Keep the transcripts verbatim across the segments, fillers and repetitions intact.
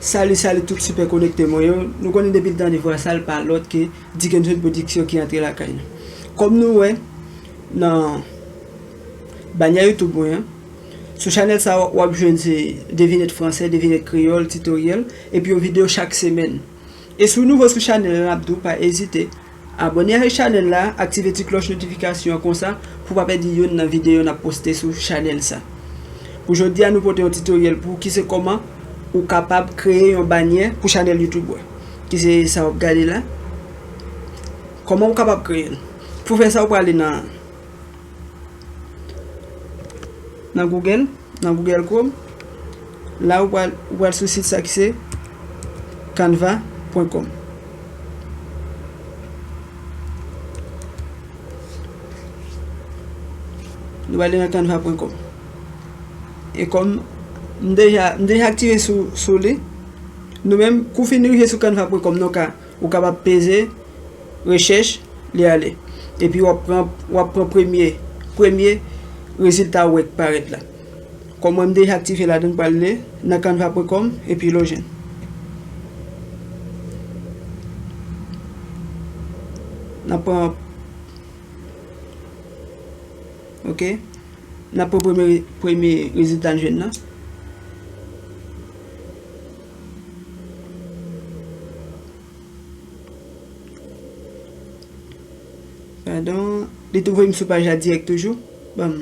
Salut, salut tout super connecté mwen yo. Nou konnen depi l tande vwa sa, l pa lòt ke Dickenson Production ki antre lakay nou. Kòm nou wè nan banyè YouTube mwen an, sou chanèl sa w ap jwenn se devinèt fransè, devinèt kreyòl, titoryèl, epi yon videyo chak semèn. E si w nouvo sou chanèl la, n ap di w pa ezite abòne avèk chanèl la, aktive ti klòch notifikasyon an konsa pou w pa pèdi youn nan videyo n ap poste sou chanèl sa. Pou jodi a, nou pote yon titoryèl pou ki se kòman ou kapab kreye yon banyè pou chanèl YouTube ou. Ki se sa w ap gade la. Kòman ou kapab kreye l? Pou fè sa, ou prale nan nan Google, nan Google Chrome. La ou pral, ou pral sou sit sa ki se canva point com. Nou prale nan canva point com. E kòm m deja, m deja aktive sou, sou li, nou menm, kou fin rive sou canva point com, nou ka, ou kapab peze rechèch, li ale. Epi w ap pran, w ap pran premye, premye rezilta ou wè k parèt la. Kòm mwen m deja aktive ladan, m pral li nan canva point com epi lojen. N ap pran, ok. N ap pran premye, premye rezilta n jwenn nan. Padon, li tou voye m sou paj la dirèk toujou. Ban m.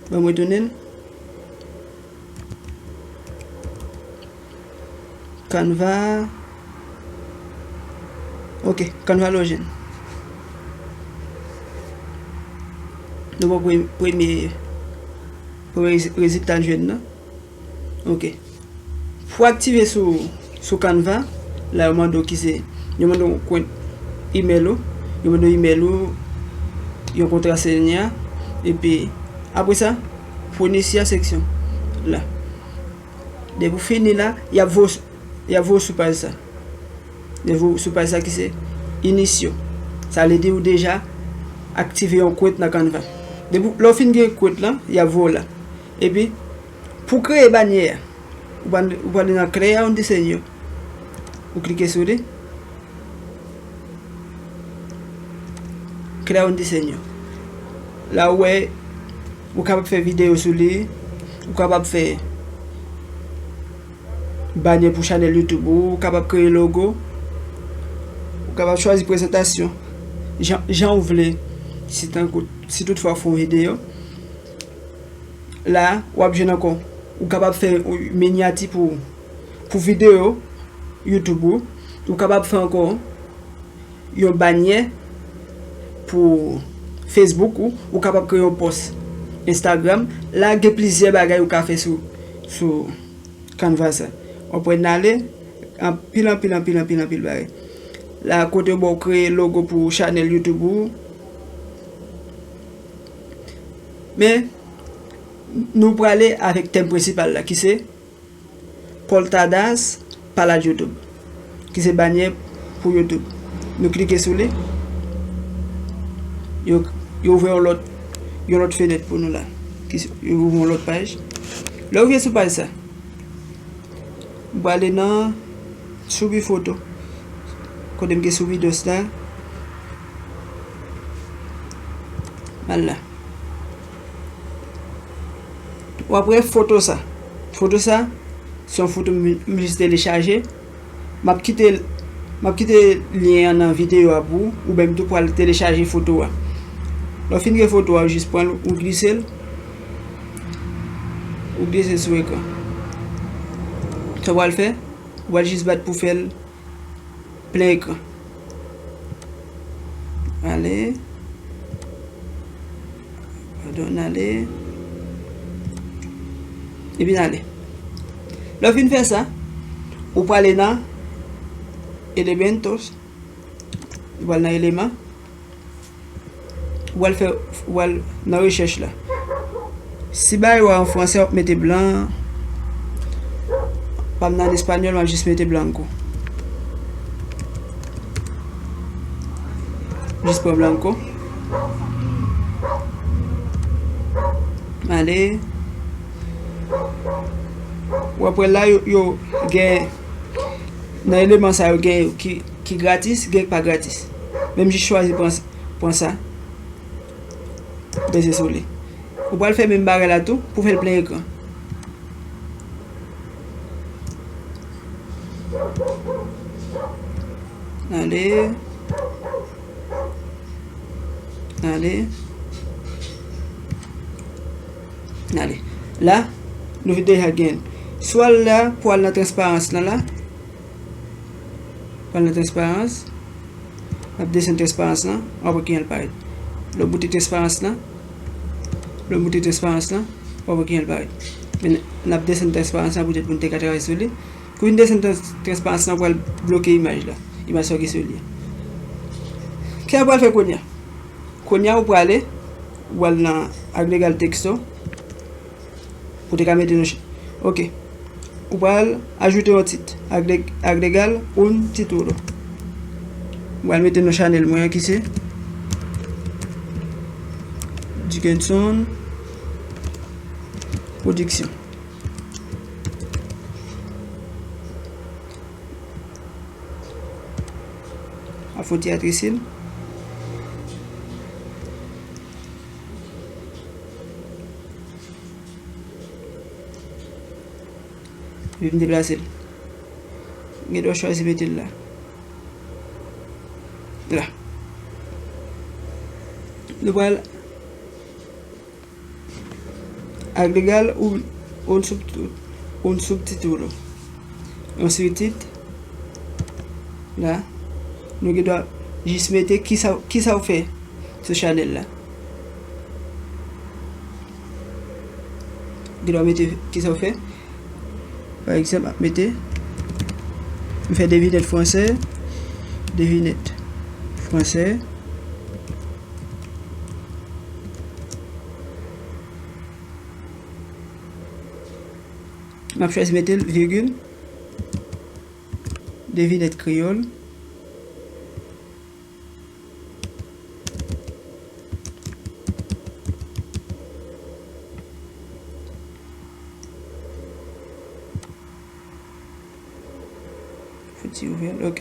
Ban m retounen l. Canva. Ok, Canva lojen. Nou pran pre-, premye, premye rezi-, rezilta n jwenn nan. Ok. Pou aktive sou, sou Canva, la yo mande w ki se, yo mande w kont email ou, yo mande w email ou, yon kontrasenya, epi apre sa, pou inisye seksyon la. Depi w fini la, y ap voye w, y ap voye w sou paj sa. Depi w sou paj sa ki se inisye. Sa vle di ou deja aktive yon kont nan Canva. Depi w, lè w fin gen kont lan, y ap voye w la. Epi, pou kreye banyè a, ou pral, ou pral nan Crea un diseño. Ou klike sou li. Crea un diseño. La ou wè, ou kapab fè videyo sou li, ou kapab fè banyè pou chanèl YouTube ou, ou kapab kreye logo, ou kapab chwazi prezantasyon jan, jan ou vle, si tankou, si toutfwa w fè yon videyo. La, w ap jwenn ankò, ou kapab fè yon minyati pou, pou videyo YouTube ou, ou kapab fè ankò yon banyè pou Facebook ou, ou kapab kreye yon pòs Instagram. La, gen plizyè bagay ou ka fè sou, sou Canva sa. W ap wè n ale, anpil, anpil, anpil, anpil, anpil bagay. La, kote yo ba w kreye logo pou chanèl YouTube ou. Men, nou prale avèk tèm prensipal la, ki se Portadas para YouTube, ki se banyè pou YouTube. Nou klike sou li. Yo, yo ouvè yon lòt, yon lòt fenèt pou nou la. Ki se, yo ouvè yon lòt paj. Lè w rive sou paj sa, m prale nan Subir foto. Kote m gen Subir dos la. M al la. W ap wè foto sa. Foto sa, se yon foto m, m jis telechaje. M ap kite, m ap kite lyen an nan videyo a pou ou, oubyen m tou pral telechaje foto a. Lè w fin gen foto a, ou jis pran l, ou glise l, ou glise l sou ekran. Sa w pral fè, ou pral jis bat pou fè l plen ekran. Ale. Padon, n ale. Epi n ale. Lè w fin fè sa, ou prale nan elementos. Ou pral nan eleman. Ou pral fè, ou pral nan rechèch la. Si bagay yo an fransè, w ap mete blan. Pa m nan espanyòl, m ap jis mete blanco. Jis pran blanco. Ale. W ap wè la, yo, yo gen, nan eleman sa yo gen ki, ki gratis, gen ki pa gratis. Men m jis chwazi pran, pran sa. Beze sou li. Ou pral fè menm bagay la tou pou fè l plen ekran. Ale. Ale. Ale. La, nou deja gen. Swa la pou al nan transparans lan la. Pral nan transparans. N ap desann transparans lan, w ap wè kijan l parèt. Lè w moute transparans lan, lè w moute transparans lan, w ap wè kijan l parèt. Men n ap desann transparans lan poutèt pou n te ka travay sou li. Kou n desann trans-, transparans lan, pral bloke imaj la. Imaj sa w gen sou li a. Kisa w pral fè kounye a? Kounye a, ou prale, ou al nan Agregal Texto. Pou te ka mete nan ch-, ok. Ou pral ajoute yon tit. Agre-, Agregal un título. Ou pral mete nan chanèl mwen an ki se Dickenson Production. A fon ti atrese l. Epi m deplase l. Gen dwa chwazi mete l la. La. Nou pral Agregal un, un subtu-, un subtítulo. Yon sibtit. La. Nou gen dwa jis mete kisa, kisa w fè sou chanèl la. Gen dwa mete kisa w fè. Pa egzanp, m ap mete, m fè devinèt fransè, devinèt fransè. M ap chwazi mete l, virgil, devinèt kreyòl. Fouti ouvè l, ok.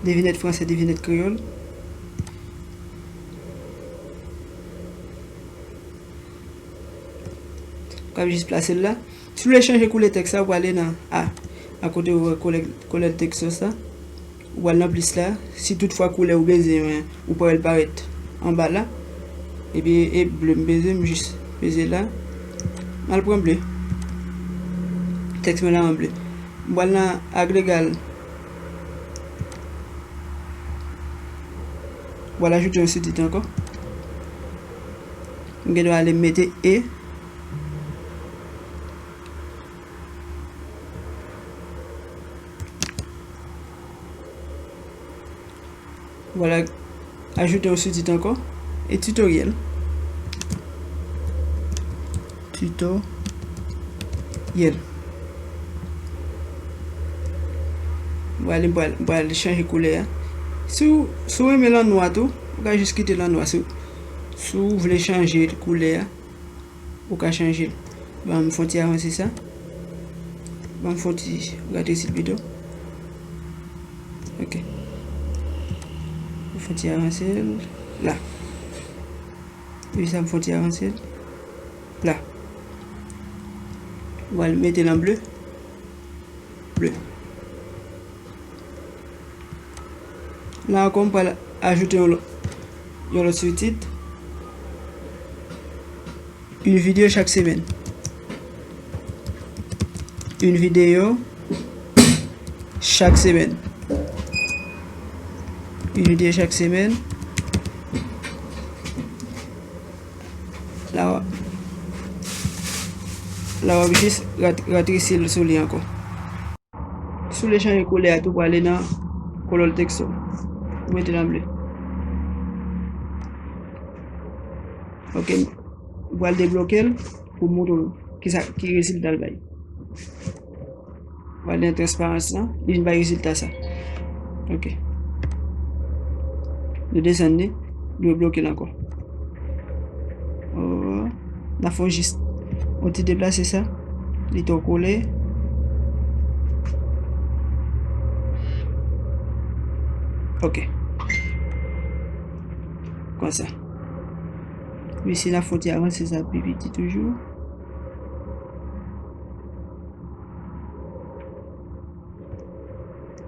Devinèt fransè, devinèt kreyòl. W ap jis plase l la. Si w vle chanje koulè tèks la, ou prale nan A, akote ou wè koulè, koulè tèks sa. Ou pral nan plis la. Si toutfwa koulè ou bezwen an, ou pa wè l parèt anba la. Epi e ble m bezwen, m jis peze la. M al pran ble. Tèks mwen la an ble. M pral nan Agregal. M pral ajoute yon sibtit ankò. M gen dwa ale mete e. Vwala, ajoute yon sibtit ankò. E titoryèl. Titoryèl. Vwala, m pral, m pral chanje koulè a. Si w, si w renmen l an nwa tou, ou ka jis kite l an nwa. Si, si w vle chanje koulè a, ou ka chanje l. Ban m fon ti avanse sa. Ban m fon ti ratresi l pito. Ok. M fon ti avanse l la. Epi sa m fon ti avanse l la. M pral mete l an ble. Ble. La ankò, m pral ajoute yon lòt, yon lòt sibtit. Une vidéo chaque semaine. Une vidéo chaque semaine. Une vidéo chaque semaine. La, w ap, la, w ap jis rat-, ratresi l sou li ankò. Si w vle chanje koulè a tou, prale nan Color Texture. Ou mete l an ble. Ok. M pral debloke l pou m montre w kisa, ki rezilta l bay. M pral nan transparans lan, li vin bay rezilta sa. Ok. Nou desann li. Nou bloke l ankò. Oh, n a fè jis yon ti deplase sa. Li twò kole. Ok. Konsa. Mesye, n a fè yon ti avanse sa pi piti toujou.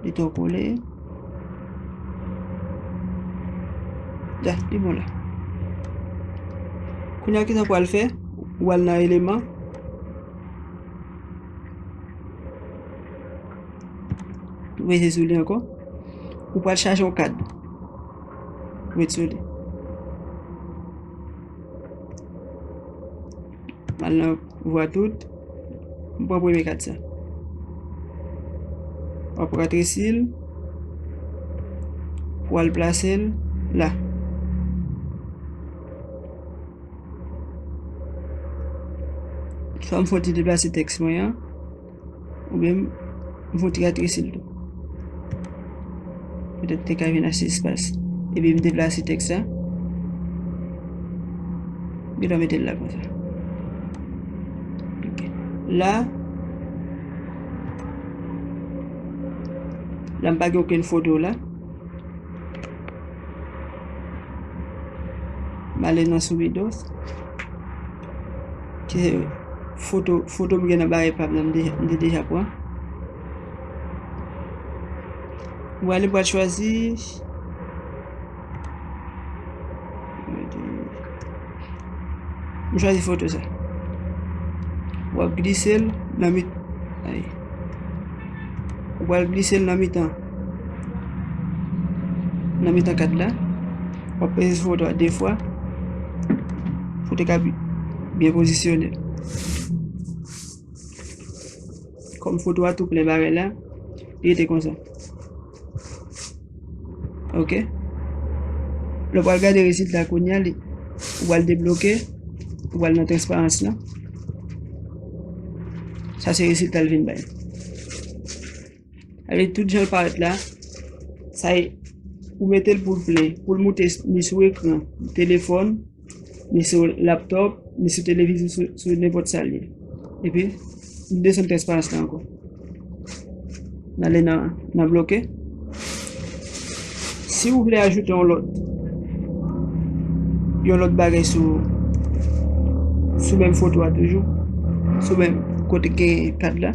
Li twò kole. Ya, li bon la. Kounye a, kisa w pral fè? Ou al nan eleman. Ou peze sou li ankò. Ou pral chache yon kad. Ou met sou li. M al nan vwa tout. M pran premye kad sa. W ap rantre sou li. Pou w al plase l la. Swa m fè yon ti deplase tèks mwen an. Oubyen m fè yon ti rantre sou li tou. Petèt te ka vin ase espas. Epi m deplase tèks la. M gentan mete l la konsa. Ok. La, la m pa gen okenn foto la. M ale nan Subidos. Ki se foto, foto m gen nan bagay pa m nan, m deja, m te deja pran. Ou ale, pral chwazi. M chwazi foto sa. W ap glise l nan mit-, ay. Ou pral glise l nan mitan. Nan mitan kad la. W ap peze sou foto a de fwa. Pou te ka bi-, byen pozisyone l. Kòm foto a tou plen bagay la, li rete konsa. Ok. Lè w pral gade rezilta kounye a, li, ou pral debloke, ou pral nan transparans lan. Sa se rezilta l vin bay. Ale tout jan l parèt la, sa e, ou mete l pou l plen, pou l moute ni sou ekran telefòn, ni sou laptòp, ni sou televizyon, sou, sou nenpòt sa l ye. Epi, m desann transparans la ankò. N ale nan, nan bloke. Si w vle ajoute yon lòt, yon lòt bagay sou, sou menm foto a toujou, sou menm kote gen kad la,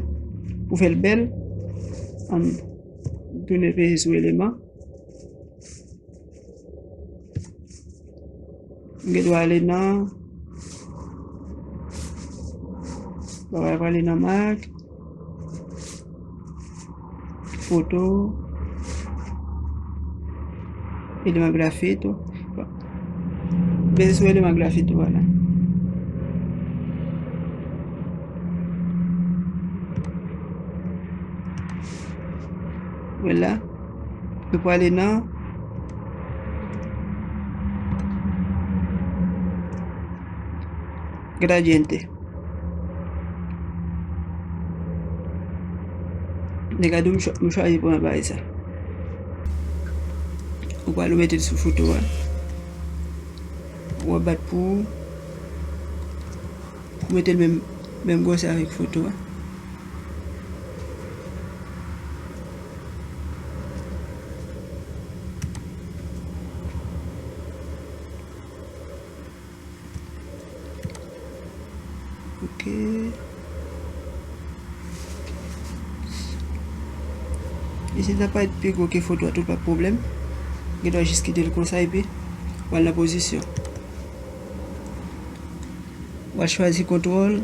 pou fè l bèl, ann tounen peze sou eleman. M gen dwa ale nan, m ale nan mak, foto, eleman grafik tou. Bon. Peze sou eleman grafik tou, vwala. Vwala. Nou prale nan Gradiente. Nèg la di m chwa-, m chwazi pran bagay sa. Ou pral mete l sou foto a. Ou ap bat pou, pou mete l menm, menm gwosè avèk foto a. Ok. Isit la parèt pi gwo ke foto a tou, pa pwoblèm. Gen dwa jis kite l konsa epi w al nan pozisyon. W al chwazi kontwòl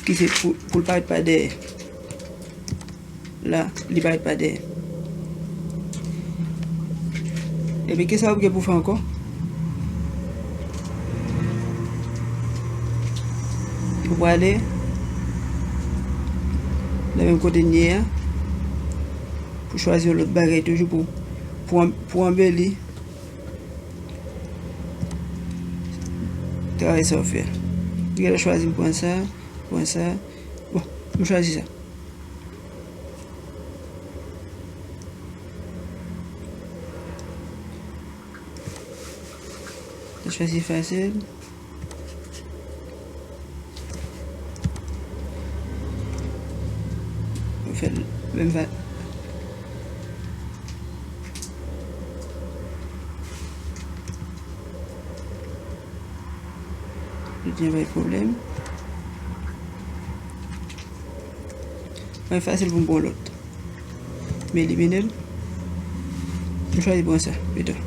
ki se pou, pou l parèt pa dèyè. La, li parèt pa dèyè. Epi, kisa w gen pou fè ankò? Ou prale nan menm kote n ye a pou chwazi yon lòt bagay toujou pou, pou, an-, pou anbeli travay sa w fè a. Ou genlè chwazi m pran sa, pran sa. Bon, m chwazi sa. Chwazi fasil. Ou fè l menm va. Li gen bay pwoblèm. Mwen fasil pou m pran lòt. M elimine l. M chwazi pran sa pito.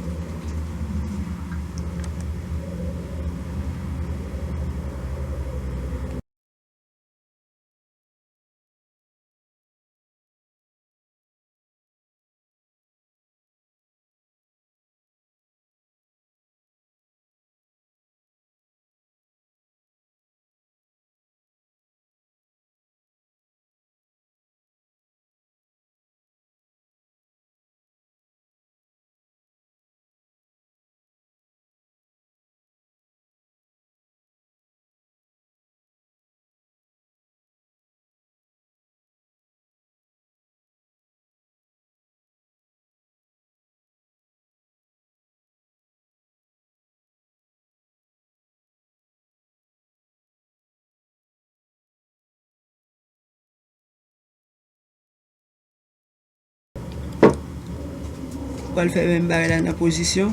Pral fè menm bagay la nan pozisyon,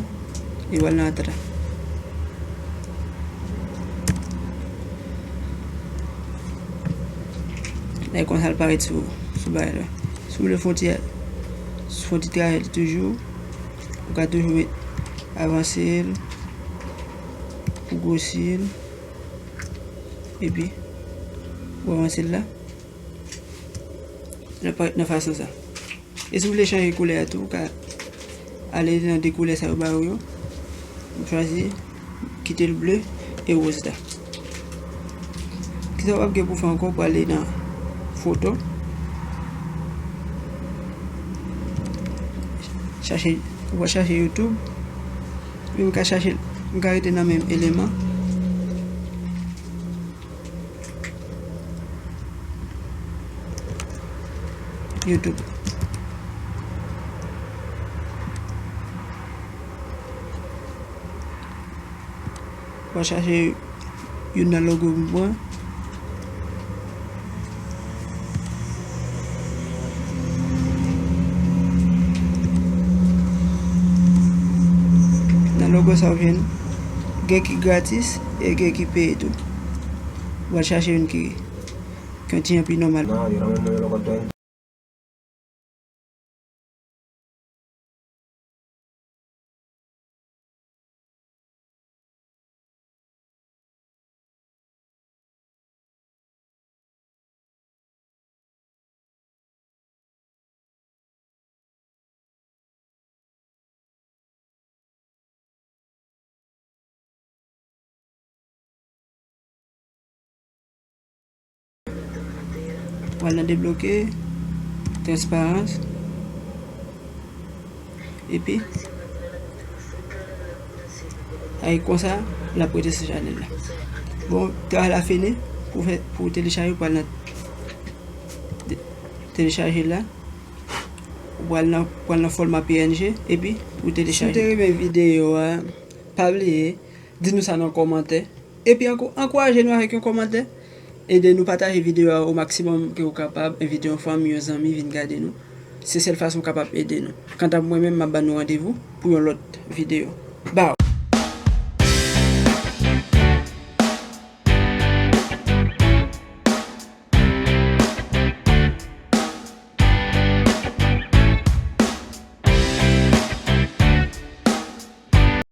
li pral nan atra. Lè konsa l parèt sou, sou bagay la. Si w vle fè yon ti, fè yon ti travay toujou, ou ka toujou met, avanse l, pou gwosi l, epi ou avanse l la. L ap parèt nan fason sa. E si w vle chanje koulè a tou, ou ka ale nan de koulè sa yo ba ou yo. M chwazi kite l ble e woz la. Kisa w ap gen pou fè ankò? Ou prale nan foto. Chache, ou va chache YouTube. Epi m ka chache, m ka rete nan menm eleman. YouTube. Mwen chache youn nan logo m pran. Nan logo sa w jwenn gen ki gratis e gen ki peye tou. Mwen chache youn ki, ki yon ti jan pi nòmal. Pral nan debloke, transparans. Epi, avèk konsa, l ap rete sou chanèl la. Bon, travay la fini. Pou fè, pou telechaje, ou pral nan te-, telechaje la. Ou pral nan, pral nan fòma P N G, epi ou telechaje. Si w te renmen videyo a, pa bliye, di nou sa nan kòmantè. Epi ankou-, ankouraje nou avèk yon kòmantè. Ede nou pataje videyo a o maksimòm ke w kapab. Envite yon fanmi, yon zanmi vin gade nou. Se sèl fason w kapab ede nou. Kanta mwen menm, m ap ban nou randevou pou yon lòt videyo. Baw!